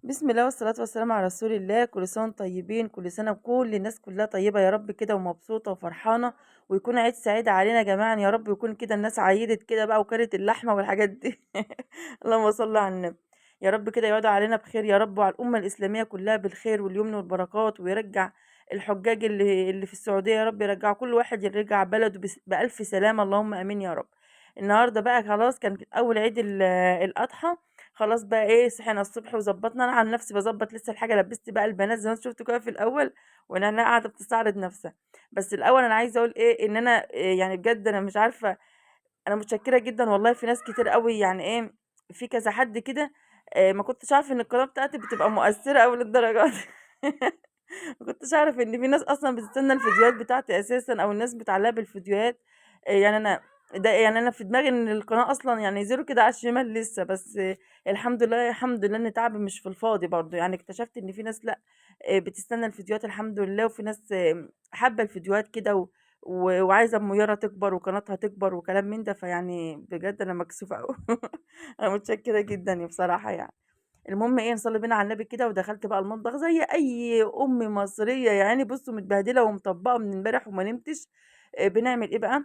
بسم الله والصلاة والسلام على رسول الله. كل سنة وانتم طيبين، كل سنة وكل الناس كلها طيبة يا رب كده، ومبسوطة وفرحانة، ويكون عيد سعيد علينا جميعا يا رب، ويكون كده الناس عيدت كده بقى وكلت اللحمة والحاجات دي. اللهم صل على النبي يا رب كده، يعود علينا بخير يا رب، وعلى الأمة الإسلامية كلها بالخير واليمن والبركات، ويرجع الحجاج اللي في السعودية يا رب، يرجع كل واحد يرجع بلده بألف سلامة، اللهم آمين يا رب. النهارده بقى خلاص كان أول عيد الأضحى، خلاص بقى ايه، صحينا الصبح وظبطنا. انا عن نفسي بظبط لسه الحاجة، لبست بقى البنات زي ما انتوا شفتوا كده في الاول، وانا قاعدة بتستعرض نفسها. بس الاول انا عايزه اقول ايه، ان انا إيه يعني بجد انا مش عارفه، انا متشكره جدا والله. في ناس كتير قوي يعني ايه، في كذا حد كده إيه، ما كنتش عارفه ان القناة بتاعتي بتبقى مؤثرة قوي للدرجة دي. ما كنتش اعرف ان في ناس اصلا بتستنى الفيديوهات بتاعتي اساسا، او الناس بتعلق بالفيديوهات. إيه يعني انا ده يعني انا في دماغي ان القناة اصلا يعني zero كده على الشمال لسه، بس الحمد لله الحمد لله ان تعب مش في الفاضي برضو. يعني اكتشفت ان في ناس لا بتستنى الفيديوهات الحمد لله، وفي ناس حابة الفيديوهات كده وعايزه ام يارا تكبر وقناتها تكبر وكلام من ده. فيعني بجد انا مكسوفه قوي. انا متشكره جدا بصراحة يعني. المهم ايه، نصلي بينا على النبي كده. ودخلت بقى المطبخ زي اي ام مصرية يعني، بصوا متبهدله ومطبقه من امبارح وما نمتش. بنعمل ايه بقى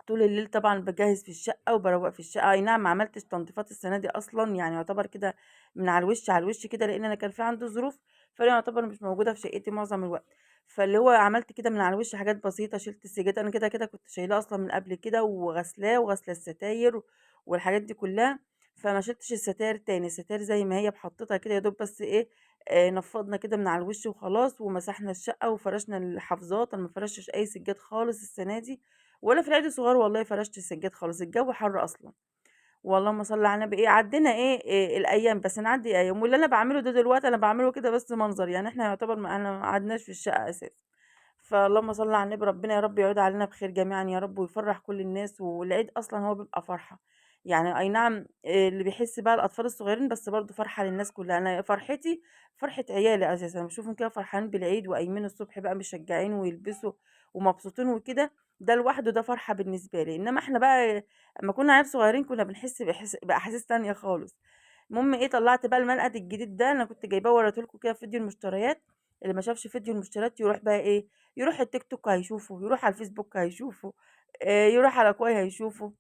طول الليل؟ طبعا بجهز في الشقة وبروق في الشقة. اي نعم ما عملتش تنظيفات السنة دي اصلا، يعني يعتبر كده من على الوش على الوش كده، لان انا كان في عندي ظروف، فانا يعتبر مش موجودة في شقتي معظم الوقت. فاللي هو عملت كده من على الوش حاجات بسيطة، شلت السجاد انا كده كده كنت شايلاه اصلا من قبل كده، وغسلاه وغسله الستاير والحاجات دي كلها، فما شلتش الستاير تاني. الستاير زي ما هي بحطتها كده يا دوب، بس ايه، نفضنا كده من على الوش وخلاص، ومسحنا الشقة وفرشنا الحافظات. انا ما فرشتش اي سجاد خالص السنة دي، ولا في العيد الصغير والله فرشت السجاد خالص، الجو حر اصلا. واللهم صل على النبي. ايه عدينا ايه الايام، بس نعدي ايام. واللي انا بعمله ده دلوقتي انا بعمله كده بس منظر، يعني احنا يعتبر ما انا ما قعدناش في الشقة اساسا. فاللهم صل على النبي، ربنا يا رب يعود علينا بخير جميعا يا رب، ويفرح كل الناس. والعيد اصلا هو بيبقى فرحه يعني، اي نعم اللي بيحس بقى الاطفال الصغيرين، بس برضو فرحه للناس كلها. انا فرحتي فرحه عيالي اساسا، بشوفهم كده فرحانين بالعيد وقايمين الصبح بقى مشجعين ويلبسوا ومبسوطين وكده، ده لوحده ده فرحه بالنسبة لي. انما احنا بقى اما كنا عيال صغيرين كنا بنحس باحاسيس تانية خالص. المهم ايه، طلعت بقى الملقط الجديد ده، انا كنت جايباه وريته لكم كده في فيديو المشتريات. اللي ما شافش فيديو المشتريات يروح بقى ايه، يروح التيك توك هيشوفه، يروح على الفيسبوك هيشوفه، يروح على كواي هيشوفه،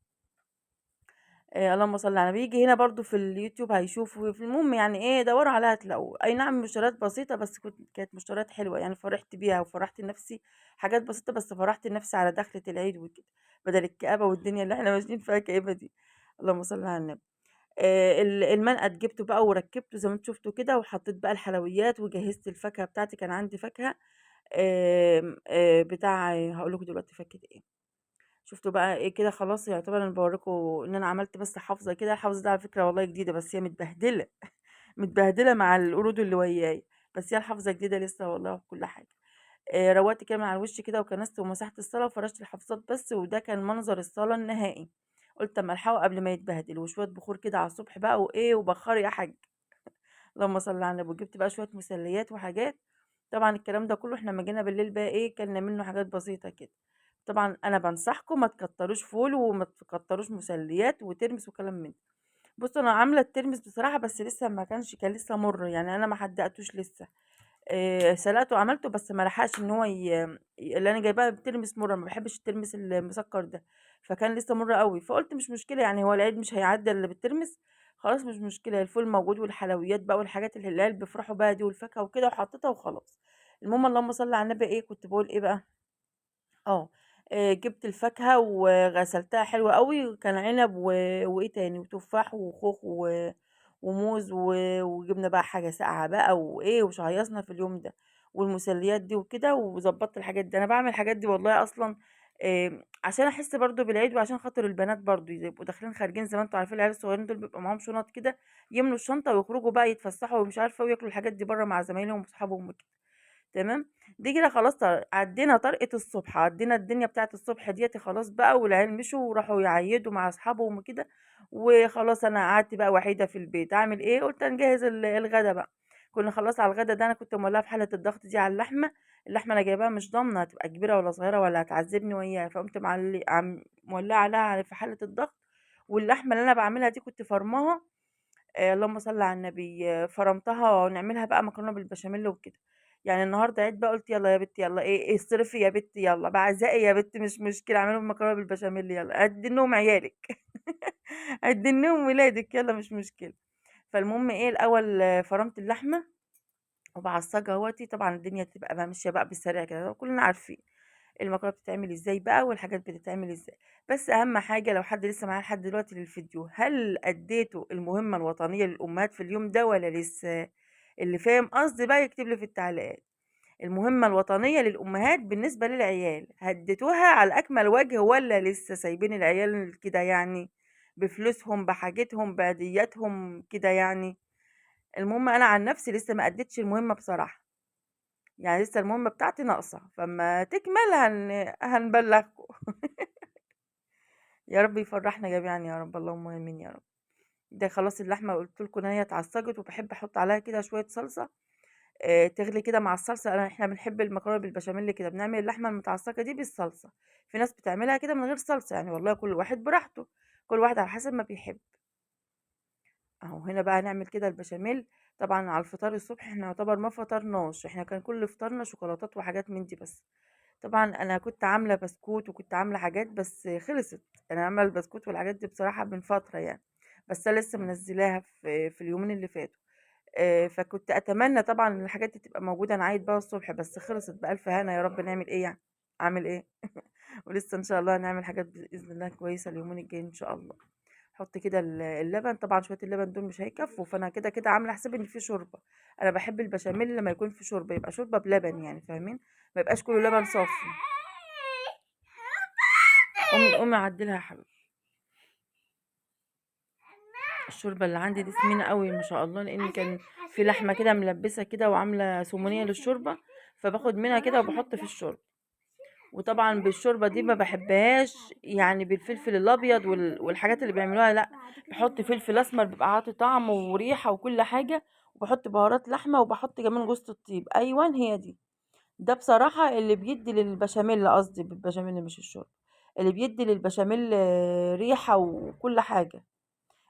اللهم صل على النبي، يجي هنا برضو في اليوتيوب هيشوفه. في المهم يعني ايه، دوروا عليها هتلاقوه. اي نعم مشتريات بسيطة، بس كانت مشتريات حلوة يعني، فرحت بيها وفرحت نفسي. حاجات بسيطة بس فرحت نفسي على دخلة العيد وكده، بدل الكآبة والدنيا اللي احنا ماشيين فيها كئيبة دي. اللهم صل على النبي. المنقد جبته بقى وركبته زي ما انتوا شفتوا كده، وحطيت بقى الحلويات وجهزت الفاكهة بتاعتي. كان عندي فاكهة بتاع، هقول لكم دلوقتي فاكهة ايه. شفتوا بقى ايه كده، خلاص يعتبر انا بوريكم ان انا عملت بس حافظه كده. الحافظة دي على فكرة والله جديدة، بس هي متبهدله متبهدله مع القرود اللي وياي، بس هي الحافظة جديدة لسه والله وكل حاجة. روقت كده على الوش كده، وكنست ومسحت الصاله وفرشت الحافظات بس، وده كان منظر الصاله النهائي. قلت اما الحقه قبل ما يتبهدل، وشوية بخور كده على الصبح بقى وايه، وبخر يا حاج. اللهم صل على النبي. وجبت بقى شوية مسليات وحاجات. طبعا الكلام ده كله احنا لما جينا بالليل بقى ايه، كلنا منه حاجات بسيطة كده. طبعا انا بنصحكم ما تكتروش فول وما تكتروش مسليات وترمس وكلام من ده. بصوا انا عامله الترمس بصراحة، بس لسه ما كانش، كان لسه مر يعني، انا ما حدقتوش لسه. سلقته وعملته، بس ما لحقش ان هو اللي انا جايباها بترمس مرة، ما بحبش الترمس المسكر ده، فكان لسه مر قوي. فقلت مش مشكلة يعني، هو العيد مش هيعدي الا بالترمس، خلاص مش مشكلة. الفول موجود والحلويات بقى والحاجات اللي العيال بيفرحوا بقى دي والفاكهه وكده، وحطيتها وخلاص. المهم اللهم صل على النبي. ايه كنت بقول ايه بقى، جبت الفاكهة وغسلتها حلوة قوي، كان عنب وايه تاني، وتفاح وخوخ وموز وجبنا بقى حاجة ساقعه بقى وايه، وشهيصنا في اليوم ده، والمسليات دي وكده، وظبطت الحاجات دي. انا بعمل الحاجات دي والله اصلا عشان احس برضو بالعيد، وعشان خاطر البنات برضو يبقوا داخلين خارجين زي ما انتوا عارفين. العيال الصغيرين دول بيبقى معاهم شنط كده، يملوا الشنطة ويخرجوا بقى يتفسحوا ومش عارفه، وياكلوا الحاجات دي بره مع زمايلهم واصحابهم وكده. تمام، دي كده خلاص عدينا طرقه الصبح، عدينا الدنيا بتاعه الصبح ديت خلاص بقى، والعيال مشوا وراحوا يعيدوا مع اصحابهم وكده، وخلاص انا قعدت بقى وحيده في البيت. اعمل ايه؟ قلت نجهز الغدا بقى. كنا خلاص على الغدا ده، انا كنت مولعه في حله الضغط دي على اللحمة. اللحمة انا جايباها مش ضامنه هتبقى كبيرة ولا صغيرة ولا هتعذبني وياها، فقمت مولعه عليها في حله الضغط. واللحمة اللي انا بعملها دي كنت فرماها اللهم صل على النبي، فرمتها ونعملها بقى مكرونة بالبشاميل وكده. يعني النهارده عيد بقى، قُلت يالّا يا بت يالّا إيه اصرفي يا بت يالّا، بعزقي يا بت مش مشكلة، اعملي مكرونة بالبشاميل يالّا، عدّي لهم عيالِك عدّي لهم ولادِك يالّا مش مشكلة. فالمهم إيه الأول فرمت اللحمة وباعصّجها أهوّتي، طبعًا الدنيا تبقى بقى ماشية بقى بالسريع كده، كلنا عارفين المكرونة بتتعمل إزاي بقى والحاجات بتتعمل إزاي. بس أهم حاجة لو حد لسه معايا لحد دلوقتي للفيديو، هل أديتوا المهمة الوطنية للأمهات في اليوم ده والّا لسه؟ اللي فاهم قصدي بقى يكتب لي في التعليقات. المهمة الوطنية للأمهات بالنسبة للعيال، هديتوها على أكمل وجه والّا لسه سايبين العيال كده يعني بفلوسهم بحاجتهم بعيدياتهم كده يعني؟ المهم أنا عن نفسي لسه ما أديتش المهمة بصراحة، يعني لسه المهمة بتاعتي ناقصة، فأما تكمل هنبلغكم. يا رب يفرحنا جميعا يا رب، اللهم آمين يا رب. ده خلاص اللحمة قلت لكم إن هي اتعصجت، وبحب أحط عليها كده شوية صلصة، تغلي كده مع الصلصة. إحنا بنحب المكرونة بالبشاميل كده، بنعمل اللحمة المتعصجة دي بالصلصة، في ناس بتعملها كده من غير صلصة، يعني والله كل واحد براحته، كل واحد على حسب ما بيحب. أهو هنا بقى نعمل كده البشاميل. طبعا على الفطار الصبح احنا يعتبر ما فطرناش، احنا كان كل فطارنا شوكولاتات وحاجات من دي بس. طبعا انا كنت عامله بسكوت وكنت عامله حاجات بس خلصت، انا عامله البسكوت والحاجات دي بصراحه من فتره يعني، بس انا لسه منزلاها في اليومين اللي فاتوا. فكنت اتمنى طبعا ان الحاجات دي تبقى موجوده، انا عايد بقى الصبح بس خلصت بألف هنا يا رب. نعمل ايه يعني، اعمل ايه؟ ولسه ان شاء الله هنعمل حاجات باذن الله كويسه اليومين الجايين ان شاء الله. حط كده اللبن، طبعا شويه اللبن دول مش هيكفوا، فانا كده كده عامله حساب ان في شوربه. انا بحب البشاميل لما يكون في شوربه، يبقى شوربه بلبن يعني، فاهمين؟ ما يبقاش كله لبن صافي. قومي عدلها يا حبيبتي. الشوربه اللي عندي دي سمينه قوي ما شاء الله، لان كان في لحمه كده ملبسه كده وعامله سمونيه للشوربه، فباخد منها كده وبحط في الشوربه. وطبعا بالشوربه دي ما بحبهاش يعني بالفلفل الابيض والحاجات اللي بيعملوها، لا بحط فلفل اسمر بيبقى عاطي طعم وريحه وكل حاجه، وبحط بهارات لحمه، وبحط كمان جوزة الطيب. ايوه هي دي، ده بصراحه اللي بيدي للبشاميل، قصدي بالبشاميل مش الشوربه، اللي بيدي للبشاميل ريحه وكل حاجه.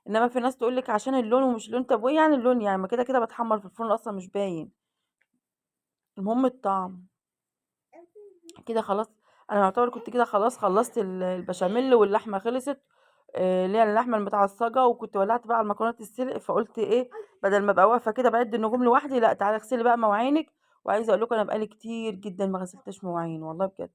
انما في ناس تقولك عشان اللون ومش اللون، طب وايه يعني اللون يعني؟ ما كده كده بتحمر في الفرن اصلا مش باين، المهم الطعم كده. خلاص انا يعتبر كنت كده خلاص خلصت البشاميل واللحمه خلصت، اللي هي اللحمه المتعصجه، وكنت ولعت بقى على المكرونه السلق. فقلت ايه، بدل ما ابقى واقفه كده بعد النجوم لوحدي، لا تعالي اغسلي بقى مواعينك. وعايزه اقول لكم انا بقالي كتير جدا ما غسلتش مواعين والله بجد،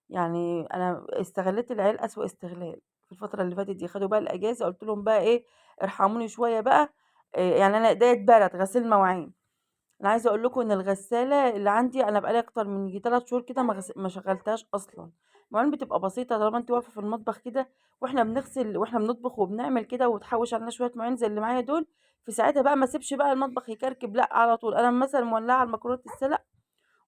يعني انا استغلت العيال اسوأ استغلال في الفتره اللي فاتت دي. خدوا بقى الاجازه، قلت لهم بقى ايه ارحموني شويه بقى، يعني انا ايديا اتبرت غسيل مواعين. انا عايزه اقول لكم ان الغساله اللي عندي انا بقالي اكتر من يجي 3 شهور كده ما شغلتهاش اصلا. المواعين بتبقى بسيطه طالما انت واقفه في المطبخ كده، واحنا بنغسل واحنا بنطبخ وبنعمل كده، وتحوش علينا شويه مواعين زي اللي معايا دول، في ساعتها بقى ما اسيبش بقى المطبخ يكركب، لا على طول انا مثلا مولعه على المكرونه السلق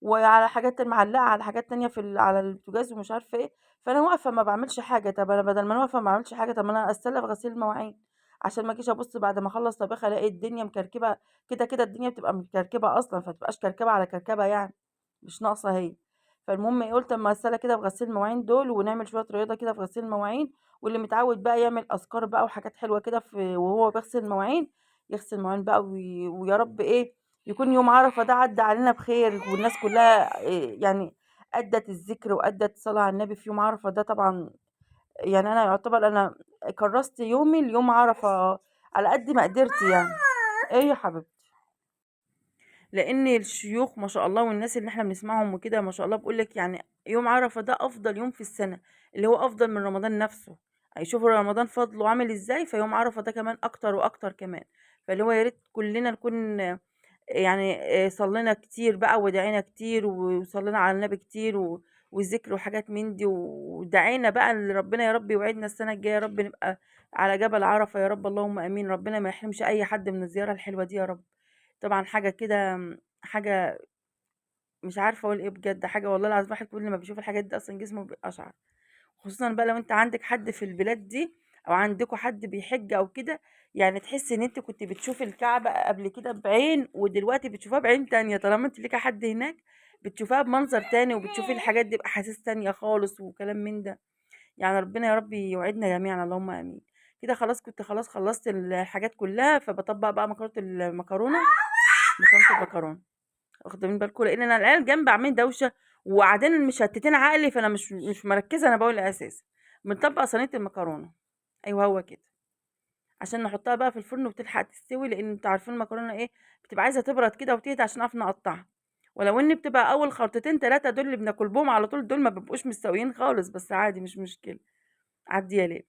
وعلى حاجات معلقه على حاجات تانية على البوتاجاز ومش عارفه ايه، فانا واقفه ما بعملش حاجه. طب انا بدل ما انا واقفه ما بعملش حاجه، طب ما انا استنى في غسيل المواعين عشان ما اجيش ابص بعد ما اخلص طبيخ الاقي الدنيا مكركبه. كده كده الدنيا بتبقى مكركبه اصلا، فتبقاش كركبه على كركبه يعني، مش ناقصه هي. فالمهم ايه، قلت اما استنى كده في غسيل المواعين دول، ونعمل شويه رياضه كده في غسيل المواعين. واللي متعود بقى يعمل اذكار بقى وحاجات حلوه كده وهو بيغسل المواعين، يغسل المواعين بقى، ويا رب ايه يكون يوم عرفه ده عدى علينا بخير، والناس كلها إيه يعني ادت الذكر وادت صلاه على النبي في يوم عرفه ده. طبعا يعني انا يعتبر انا كرست يومي ليوم عرفه على قد ما قدرت يعني. ايه يا حبيبتي، لان الشيوخ ما شاء الله والناس اللي احنا بنسمعهم وكده ما شاء الله بيقولك يعني يوم عرفه ده افضل يوم في السنه، اللي هو افضل من رمضان نفسه. هيشوفوا رمضان فضله عامل ازاي، فيوم عرفه ده كمان اكتر واكتر كمان. فاللي هو يا ريت كلنا نكون يعني صلينا كتير بقى ودعينا كتير وصلينا على النبي كتير وذكر وحاجات من دي، ودعينا بقى لربنا يا رب يوعدنا السنة الجاية يا رب نبقى على جبل عرفة يا رب، اللهم امين. ربنا ما يحرمش اي حد من الزيارة الحلوة دي يا رب. طبعا حاجة كده، حاجة مش عارفة اقول ايه بجد، حاجة والله العظيم الواحد كل ما بيشوف الحاجات دي اصلا جسمه بيبقى اشعر، خصوصا بقى لو انت عندك حد في البلاد دي او عندكوا حد بيحج او كده، يعني تحس ان انت كنت بتشوف الكعبة قبل كده بعين ودلوقتي بتشوفها بعين تانية. طالما انت ليكي حد هناك بتشوفها بمنظر تاني، وبتشوفي الحاجات دي بأحاسيس تانية خالص وكلام من ده. يعني ربنا يا رب يوعدنا جميعا، اللهم امين. كده خلاص كنت خلاص خلصت الحاجات كلها، فبطبق بقى مكرونه المكرونه، مكرونه المكرونه، واخدين بالكم؟ لان انا العيال جنبي عاملين دوشه وقاعدين مشتتين عقلي، فانا مش مركزه انا بقول إيه اساسا. بنطبق صينية المكرونه، ايوه هو كده، عشان نحطها بقى في الفرن وتلحق تستوي، لان انتوا عارفين المكرونه ايه، بتبقى عايزه تبرد كده وتهدى عشان نعرف نقطعها. ولو ان بتبقى اول خلطتين 3 دول اللي بناكل بهم على طول، دول ما بيبقوش مستويين خالص، بس عادي مش مشكلة، عدي يا ليل.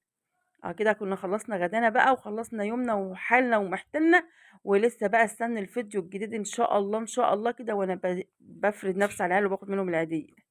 كده كنا خلصنا غدانا بقى وخلصنا يومنا وحالنا ومحتلنا، ولسه بقى استنى الفيديو الجديد ان شاء الله، ان شاء الله كده، وانا بفرد نفسي على العيال وباخد منهم العيديه.